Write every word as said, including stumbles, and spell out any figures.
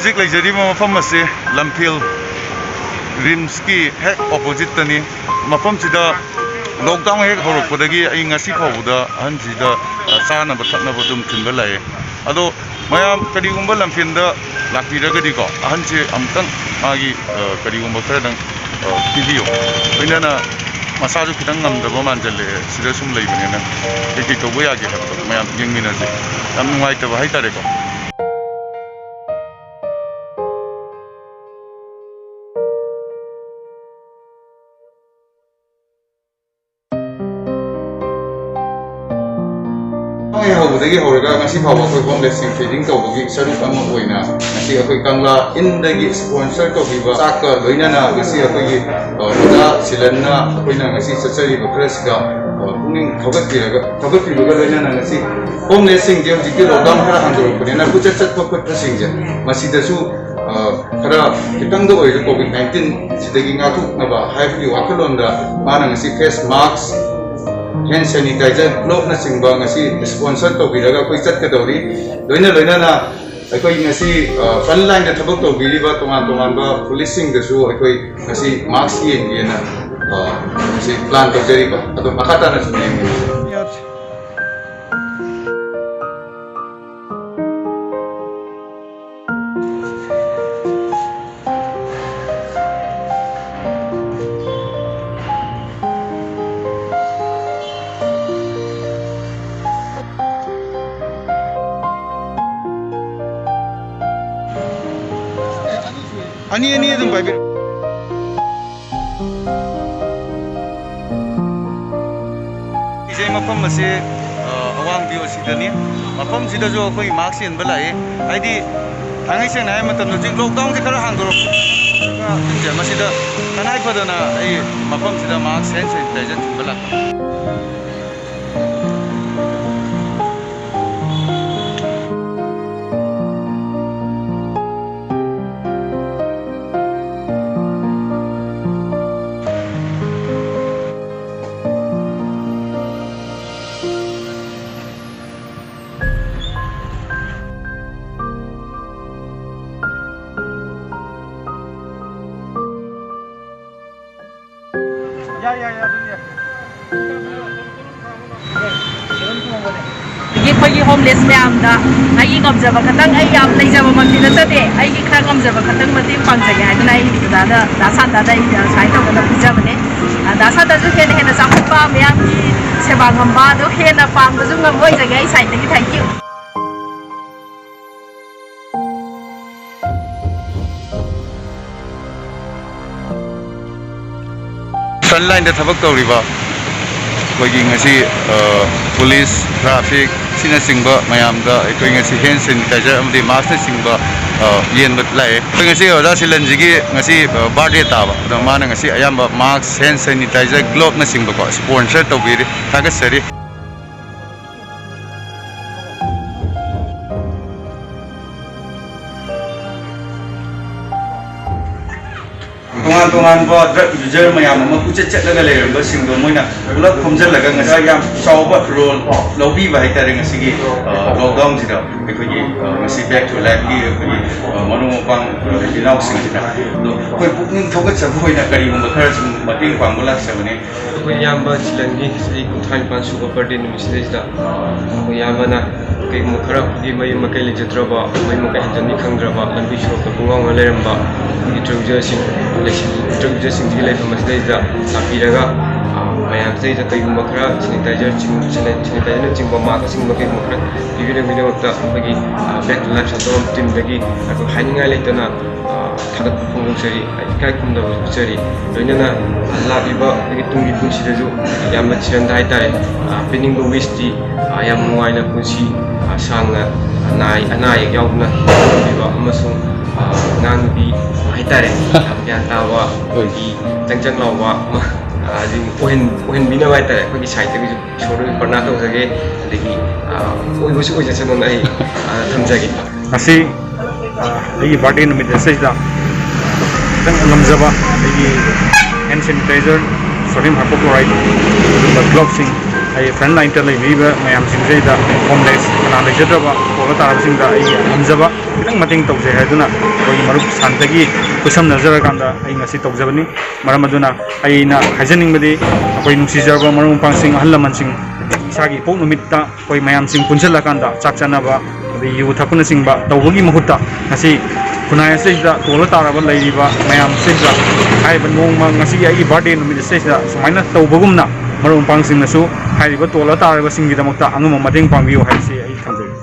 ꯍꯧꯖꯤꯛ ꯂꯩꯖꯔꯤꯕ ꯃꯐꯝ ꯑꯁꯤ ꯂꯝꯐꯦꯜ ꯔꯤꯝꯁꯀꯤ ꯍꯦꯛ ꯑꯣꯄꯣꯖꯤꯠꯇꯅꯤ꯫ ꯃꯐꯝꯁꯤꯗ ꯂꯣꯛꯗꯥꯎꯟ ꯍꯦꯛ ꯍꯧꯔꯛꯄꯗꯒꯤ ꯑꯩ ꯉꯁꯤ ꯐꯥꯎꯕꯗ ꯑꯍꯟꯁꯤꯗ, ꯑ, ꯆꯥꯅꯕ ꯊꯛꯅꯕ ꯑꯗꯨꯝ ꯊꯤꯟꯕ ꯂꯥꯛꯑꯦ꯫ ꯑꯗꯣ ꯃꯌꯥꯝ ꯀꯔꯤꯒꯨꯝꯕ ꯂꯝꯐꯦꯜꯗ ꯂꯥꯛꯄꯤꯔꯒꯗꯤꯀꯣ, ꯑꯍꯟꯁꯦ ꯑꯃꯨꯛꯇꯪ ꯃꯥꯒꯤ, ꯑ, ꯀꯔꯤꯒꯨꯝꯕ ꯈꯔꯗꯪ, ꯑ, ꯄꯤꯕꯤꯌꯨ꯫ ꯂꯣꯏꯅꯅ ꯃꯁꯥꯁꯨ ꯈꯤꯇꯪ ꯉꯝꯗꯕ ꯃꯥꯟꯁꯤꯜꯂꯛꯑꯦ, ꯁꯤꯗ ꯁꯨꯝ ꯂꯩꯕꯅꯤꯅ꯫ ꯀꯩꯀꯩ ꯇꯧꯕ ꯌꯥꯒꯦ ꯍꯥꯏꯕꯗꯣ ꯃꯌꯥꯝ ꯌꯦꯡꯃꯤꯟꯅꯁꯦ꯫ ꯌꯥꯝ ꯅꯨꯡꯉꯥꯏꯇꯕ ꯍꯥꯏꯇꯥꯔꯦꯀꯣ꯫ ꯍꯧꯕꯗꯒꯤ ꯍꯧꯔꯒ ꯉꯁꯤ ꯐꯥꯎꯕ ꯑꯩꯈꯣꯏ ꯍꯣꯝꯂꯦꯁꯁꯤꯡ ꯐꯤꯗꯤꯡ ꯇꯧꯕꯒꯤ ꯁꯔꯨꯛ ꯑꯃ ꯑꯣꯏꯅ ꯉꯁꯤ ꯑꯩꯈꯣꯏ ꯀꯪꯂꯥ ꯏꯟꯗꯒꯤ ꯁ꯭ꯄꯣꯟꯁꯔ ꯇꯧꯕꯤꯕ ꯆꯥꯛꯀ ꯂꯣꯏꯅꯅ ꯉꯁꯤ ꯑꯩꯈꯣꯏꯒꯤ, ꯑ, ꯑꯣꯖꯥ ꯁꯤꯂꯟꯅ ꯑꯩꯈꯣꯏꯅ ꯉꯁꯤ ꯆꯠꯆꯔꯤꯕ ꯈꯔꯁꯤꯒ, ꯑ, ꯄꯨꯛꯅꯤꯡ ꯊꯧꯒꯠꯄꯤꯔꯒ, ꯊꯧꯒꯠꯄꯤꯕꯒ ꯂꯣꯏꯅꯅ ꯉꯁꯤ ꯍꯣꯝꯂꯦꯁꯁꯤꯡꯁꯦ ꯍꯧꯖꯤꯛꯇꯤ ꯂꯣꯛꯗꯥꯎꯟ ꯈꯔ ꯍꯥꯡꯗꯣꯔꯛꯄꯅꯤꯅ ꯀꯣꯏꯆꯠ ꯆꯠꯄ ꯈꯣꯠꯄꯁꯤꯡꯁꯦ ꯃꯁꯤꯗꯁꯨ, ꯑ, ꯈꯔ ꯈꯤꯇꯪꯗ ꯑꯣꯏꯔꯁꯨ ꯀꯣꯚꯤꯗ ꯅꯥꯏꯟꯇꯤꯟ ꯁꯤꯗꯒꯤ ꯉꯥꯛꯊꯣꯛꯅꯕ ꯍꯥꯏꯕꯒꯤ ꯋꯥꯈꯜꯂꯣꯟꯗ ꯃꯥꯅ ꯉꯁꯤ ꯐꯦꯁ ꯃꯥꯛꯁ, ꯍꯦꯟ ꯁꯦꯅꯤꯇꯥꯏꯖꯔ, ꯒ꯭ꯂꯣꯞꯅꯆꯤꯡꯕ ꯉꯁꯤ ꯁ꯭ꯄꯣꯟꯁꯔ ꯇꯧꯕꯤꯔꯒ ꯑꯩꯈꯣꯏ ꯆꯠꯀꯗꯧꯔꯤ꯫ ꯂꯣꯏꯅ ꯂꯣꯏꯅꯅ ꯑꯩꯈꯣꯏ ꯉꯁꯤ, ꯑ, ꯐ꯭ꯔꯟ ꯂꯥꯏꯟꯗ ꯊꯕꯛ ꯇꯧꯕꯤꯔꯤꯕ ꯇꯣꯉꯥꯟ ꯇꯣꯉꯥꯟꯕ ꯄꯨꯂꯤꯁꯁꯤꯡꯗꯁꯨ ꯑꯩꯈꯣꯏ ꯉꯁꯤ ꯃꯥꯛꯁ ꯌꯦꯟꯒꯦꯅ, ꯑ, ꯉꯁꯤ ꯄ꯭ꯂꯥꯟ ꯇꯧꯖꯔꯤꯀꯣ꯫ ꯑꯗꯣ ꯃꯈꯥ ꯇꯥꯅꯁꯨ ꯌꯦꯡꯕꯤꯌꯨ꯫ ꯑꯅꯤ ꯑꯅꯤ ꯑꯗꯨꯝ ꯄꯥꯏꯕꯤꯔꯣ꯫ ꯏꯁꯩ ꯃꯐꯝ ꯑꯁꯤ, ꯑ, ꯑꯋꯥꯡ ꯕꯤ ꯑꯣ ꯁꯤꯗꯅꯤ꯫ ꯃꯐꯝꯁꯤꯗꯁꯨ ꯑꯩꯈꯣꯏ ꯃꯥꯛꯁ ꯌꯦꯟꯕ ꯂꯥꯛꯏ꯫ ꯍꯥꯏꯗꯤ, ꯊꯥꯡꯉꯩ ꯁꯦꯡꯅ ꯍꯥꯏꯕ ꯃꯇꯝꯗ, ꯍꯧꯖꯤꯛ ꯂꯣꯛꯗꯥꯎꯟꯁꯦ ꯈꯔ ꯍꯥꯡꯗꯣꯔꯛꯄ, ꯃꯁꯤꯗ ꯇꯉꯥꯏ ꯐꯗꯅ ꯑꯩ ꯃꯐꯝꯁꯤꯗ ꯃꯥꯛꯁ, ꯍꯦꯟ ꯁꯦꯅꯤꯇꯥꯏꯖꯔ ꯊꯤꯟꯕ ꯂꯥꯛꯄꯅꯤ꯫ ꯌꯥꯏ, ꯌꯥꯏ, ꯌꯥꯏ, ꯑꯗꯨꯝ ꯌꯥꯏ꯫ ꯑꯗꯒꯤ ꯑꯩꯈꯣꯏꯒꯤ ꯍꯣꯝꯂꯦꯁ ꯃꯌꯥꯝꯗ ꯑꯩꯒꯤ ꯉꯝꯖꯕ ꯈꯇꯪ, ꯑꯩ ꯌꯥꯝ ꯂꯩꯖꯕꯃꯛꯇꯤ ꯅꯠꯆꯗꯦ, ꯑꯩꯒꯤ ꯈꯔ ꯉꯝꯖꯕ ꯈꯇꯪ ꯃꯇꯦꯡ ꯄꯥꯡꯖꯒꯦ ꯍꯥꯏꯗꯅ ꯑꯩ ꯗꯗꯥꯗ, ꯗꯥ ꯁꯥꯟꯇꯗ ꯑꯩ ꯁꯨꯃꯥꯏꯅ ꯇꯧꯗꯅ ꯄꯤꯖꯕꯅꯦ꯫ ꯑ, ꯗꯥ ꯁꯥꯟꯇꯁꯨ ꯍꯦꯟꯅ ꯍꯦꯟꯅ ꯆꯥꯎꯈꯠꯄ, ꯃꯌꯥꯝꯒꯤ ꯁꯦꯕꯥ ꯉꯝꯕ ꯑꯗꯨ ꯍꯦꯟꯅ ꯄꯥꯡꯕꯁꯨ ꯉꯝꯕ ꯑꯣꯏꯖꯒꯦ ꯑꯩ ꯁꯥꯏꯠꯇꯒꯤ꯫ Thank you꯫ ꯐ꯭ꯔꯟ ꯂꯥꯏꯟꯗ ꯊꯕꯛ ꯇꯧꯔꯤꯕ ꯑꯩꯈꯣꯏꯒꯤ ꯉꯁꯤ, ꯑ, ꯄꯨꯂꯤꯁ, ꯇ꯭ꯔꯥꯐꯤꯛ ꯑꯁꯤꯅꯆꯤꯡꯕ ꯃꯌꯥꯝꯗ ꯑꯩꯈꯣꯏ ꯉꯁꯤ ꯍꯦꯟ ꯁꯦꯅꯤꯇꯥꯏꯖꯔ ꯑꯃꯗꯤ ꯃꯥꯁꯅꯆꯤꯡꯕ, ꯑ, ꯌꯦꯟꯕ ꯂꯥꯛꯑꯦ꯫ ꯑꯩꯈꯣꯏ ꯉꯁꯤ ꯑꯣꯖꯥ ꯁꯤꯂꯟꯖꯤꯒꯤ ꯉꯁꯤ, ꯑ, ꯕꯥꯔꯗꯦ ꯇꯥꯕ, ꯑꯗꯣ ꯃꯥꯅ ꯉꯁꯤ ꯑꯌꯥꯝꯕ ꯃꯥꯁ, ꯍꯦꯟ ꯁꯦꯅꯤꯇꯥꯏꯖꯔ, ꯒ꯭ꯂꯣꯞꯅꯆꯤꯡꯕꯀꯣ ꯁ꯭ꯄꯣꯟꯁꯔ ꯇꯧꯕꯤꯔꯤ, ꯊꯥꯒꯠꯆꯔꯤ꯫ ꯇꯣꯉꯥꯟ ꯇꯣꯉꯥꯟꯕ ꯗ꯭ꯔꯒ ꯌꯨꯖꯔ ꯃꯌꯥꯝ ꯑꯃ ꯀꯣꯏꯆꯠ ꯆꯠꯂꯒ ꯂꯩꯔꯝꯕꯁꯤꯡꯗꯣ ꯃꯣꯏꯅ ꯄꯨꯂꯞ ꯈꯣꯝꯖꯤꯜꯂꯒ ꯉꯁꯥꯏ ꯌꯥꯝ ꯆꯥꯎꯕ ꯔꯣꯜ ꯂꯧꯕꯤꯕ ꯍꯥꯏꯇꯥꯔꯦ꯫ ꯉꯁꯤꯒꯤ, ꯑ, ꯂꯣꯛꯗꯥꯎꯟꯁꯤꯗ ꯑꯩꯈꯣꯏꯒꯤ, ꯑ, ꯉꯁꯤ ꯕꯦꯛ ꯇꯨ ꯂꯥꯏꯐꯀꯤ ꯑꯩꯈꯣꯏꯒꯤ, ꯑ, ꯃꯔꯨꯞ ꯃꯄꯥꯡ, ꯑ, ꯏꯆꯤꯜ ꯏꯅꯥꯎꯁꯤꯡꯁꯤꯅ ꯑꯗꯣ ꯑꯩꯈꯣꯏ ꯄꯨꯛꯅꯤꯡ ꯊꯧꯒꯠꯆꯕ ꯑꯣꯏꯅ ꯀꯔꯤꯒꯨꯝꯕ ꯈꯔ ꯁꯨꯝ ꯃꯇꯦꯡ ꯄꯥꯡꯕ ꯂꯥꯛꯆꯕꯅꯦ꯫ ꯑꯩꯈꯣꯏ ꯏꯌꯥꯝꯕ ꯁꯤꯂꯟꯒꯤ ꯆꯍꯤ ꯀꯨꯟꯊ꯭ꯔꯥ ꯅꯤꯄꯥꯟ ꯁꯨꯕ ꯕꯥꯔꯗꯦ ꯅꯨꯃꯤꯠꯁꯤꯗꯩꯁꯤꯗ ꯑꯩꯈꯣꯏ ꯏꯌꯥꯝꯕꯅ ꯀꯩꯒꯨꯝꯕ ꯈꯔ ꯑꯩꯈꯣꯏꯒꯤ ꯃꯌꯨꯝ ꯃꯀꯩ ꯂꯩꯖꯗ꯭ꯔꯕ, ꯃꯌꯨꯝ ꯃꯀꯩ ꯍꯟꯖꯟꯕꯤ ꯈꯪꯗ꯭ꯔꯕ, ꯂꯝꯕꯤ ꯁꯣꯔꯣꯛꯇ ꯄꯨꯡꯉꯥꯎ ꯉꯥꯎꯔ ꯂꯩꯔꯝꯕ ꯑꯩꯈꯣꯏꯒꯤ ꯗ꯭ꯔꯒ ꯌꯨꯖꯔꯁꯤꯡ, ꯂꯩꯁꯤ-, ꯗ꯭ꯔꯒ ꯌꯨꯖꯔꯁꯤꯡꯁꯤꯒꯤ ꯂꯩꯐꯝ ꯑꯁꯤꯗꯩꯁꯤꯗ ꯂꯥꯛꯄꯤꯔꯒ, ꯑ, ꯃꯌꯥꯝꯁꯤꯗꯩꯗ ꯀꯩꯒꯨꯝꯕ ꯈꯔ ꯁꯦꯅꯤꯇꯥꯏꯖꯔ ꯆꯤꯡ-, ꯁꯦꯅꯤ-, ꯁꯦꯅꯤꯇꯥꯏꯖꯔꯅꯆꯤꯡꯕ, ꯃꯥꯁꯛꯅꯆꯤꯡꯕ ꯀꯩꯒꯨꯝꯕ ꯈꯔ ꯄꯤꯕꯤꯔꯝꯕꯒꯤꯗꯃꯛꯇ ꯑꯩꯈꯣꯏꯒꯤ, ꯑ, ꯕꯦꯛ ꯇꯨ ꯂꯥꯏꯐ ꯁꯦꯟꯇꯔ ꯇꯤꯝꯗꯒꯤ ꯑꯩꯈꯣꯏ ꯍꯥꯏꯅꯤꯡꯉꯥꯏ ꯂꯩꯇꯅ, ꯑ, ꯊꯥꯒꯠꯄ ꯐꯣꯡꯗꯣꯛꯆꯔꯤ, ꯏꯀꯥꯏ ꯈꯨꯝꯅꯕ ꯎꯠꯆꯔꯤ꯫ ꯂꯣꯏꯅꯅ ꯂꯥꯛꯂꯤꯕ ꯑꯩꯈꯣꯏꯒꯤ ꯇꯨꯡꯒꯤ ꯄꯨꯟꯁꯤꯗꯁꯨ ꯌꯥꯝꯅ ꯊꯤꯔꯝꯗ ꯍꯥꯏꯇꯥꯔꯦ, ꯑ, ꯄꯤꯅꯤꯡꯕ ꯋꯤꯁꯇꯤ, ꯑ, ꯌꯥꯝ ꯅꯨꯡꯉꯥꯏꯅ ꯄꯨꯟꯁꯤ, ꯑ, ꯁꯥꯡꯅ, ꯑ, ꯅꯥꯏ-, ꯑꯅꯥ ꯑꯌꯦꯛ ꯌꯥꯎꯗꯅ ꯍꯤꯡꯕ ꯑꯃꯁꯨꯡ, ꯑ, ꯑꯉꯥꯡ ꯅꯨꯄꯤ ꯍꯥꯏꯇꯥꯔꯦ, ꯌꯥꯝ ꯒ꯭ꯌꯥꯟ ꯇꯥꯕ, ꯑꯩꯈꯣꯏꯒꯤ ꯆꯪ ꯆꯪ ꯂꯥꯎꯕ ꯑꯃ, ꯑ, ꯑꯗꯨꯝ ꯑꯣꯏꯍꯟ-, ꯑꯣꯏꯍꯟꯕꯤꯅꯕ ꯍꯥꯏꯇꯥꯔꯦ, ꯑꯩꯈꯣꯏꯒꯤ ꯁꯥꯏꯠꯇꯒꯤꯁꯨ ꯏꯁꯣꯔꯗ ꯄ꯭ꯔꯅꯥ ꯇꯧꯖꯒꯦ꯫ ꯑꯗꯒꯤ, ꯑ, ꯑꯣꯏꯕꯁꯨ ꯑꯣꯏꯖꯁꯅꯨꯅ ꯑꯩ, ꯑ, ꯊꯝꯖꯒꯦ꯫ ꯉꯁꯤ, ꯑ, ꯑꯩꯒꯤ ꯕꯥꯔꯗꯦ ꯅꯨꯃꯤꯠ ꯑꯁꯤꯗꯩꯗ ꯈꯤꯇꯪ ꯉꯝꯖꯕ ꯑꯩꯒꯤ ꯍꯦꯟ ꯁꯦꯅꯤꯇꯥꯏꯖꯔ, ꯁꯣꯗꯤꯌꯝ ꯍꯥꯏꯄꯣꯀ꯭ꯂꯣꯔꯥꯏꯗ, ꯑꯗꯨꯒ ꯒ꯭ꯂꯣꯞꯁꯤꯡ, ꯑꯩ ꯐ꯭ꯔꯟ ꯂꯥꯏꯟꯗ ꯂꯩꯕꯤꯔꯤꯕ ꯃꯌꯥꯝꯁꯤꯡꯁꯤꯗꯩꯗ ꯍꯣꯝꯂꯦꯁ, ꯀꯅꯥ ꯂꯩꯖꯗ꯭ꯔꯕ, ꯇꯥꯔꯕꯁꯤꯡꯗ ꯑꯩꯒꯤ ꯉꯝꯖꯕ ꯈꯤꯇꯪ ꯃꯇꯦꯡ ꯇꯧꯖꯩ ꯍꯥꯏꯗꯨꯅ ꯑꯩꯈꯣꯏꯒꯤ ꯃꯔꯨꯞ ꯁꯥꯟꯇꯒꯤ ꯈꯨꯠꯁꯝꯅꯖꯔꯀꯥꯟꯗ ꯑꯩ ꯉꯁꯤ ꯇꯧꯖꯕꯅꯤ꯫ ꯃꯔꯝ ꯑꯗꯨꯅ ꯑꯩꯅ ꯍꯥꯏꯖꯅꯤꯡꯕꯗꯤ, ꯑꯩꯈꯣꯏ ꯅꯨꯡꯁꯤꯖꯔꯕ ꯃꯔꯨꯞ ꯃꯄꯥꯡꯁꯤꯡ, ꯑꯍꯜ ꯂꯃꯟꯁꯤꯡ, ꯏꯁꯥꯒꯤ ꯏꯄꯣꯛ ꯅꯨꯃꯤꯠꯇ ꯑꯩꯈꯣꯏ ꯃꯌꯥꯝꯁꯤꯡ ꯄꯨꯟꯁꯤꯜꯂꯀꯥꯟꯗ ꯆꯥꯛ ꯆꯥꯅꯕ, ꯑꯗꯩ ꯌꯨ ꯊꯛꯄꯅꯆꯤꯡꯕ ꯇꯧꯕꯒꯤ ꯃꯍꯨꯠꯇ, ꯉꯁꯤ ꯈꯨꯟꯅꯥꯏ ꯑꯁꯤꯗ ꯇꯣꯜꯂ ꯇꯥꯔꯕ ꯂꯩꯔꯤꯕ ꯃꯌꯥꯝ ꯑꯁꯤꯗ ꯍꯥꯏꯔꯤꯕ ꯅꯣꯡꯃ, ꯉꯁꯤꯒꯤ ꯑꯩꯒꯤ ꯕꯥꯔꯗꯦ ꯅꯨꯃꯤꯠ ꯑꯁꯤꯗꯩꯁꯤꯗ ꯁꯨꯃꯥꯏꯅ ꯇꯧꯕꯒꯨꯝꯅ ꯃꯔꯨꯞ ꯃꯄꯥꯡꯁꯤꯡꯅꯁꯨ ꯍꯥꯏꯔꯤꯕ ꯇꯣꯜꯂ ꯇꯥꯔꯕꯁꯤꯡꯒꯤꯗꯃꯛꯇ ꯑꯉꯝꯕ ꯃꯇꯦꯡ ꯄꯥꯡꯕꯤꯌꯨ ꯍꯥꯏꯕꯁꯤ ꯑꯩ ꯊꯝꯖꯒꯦ꯫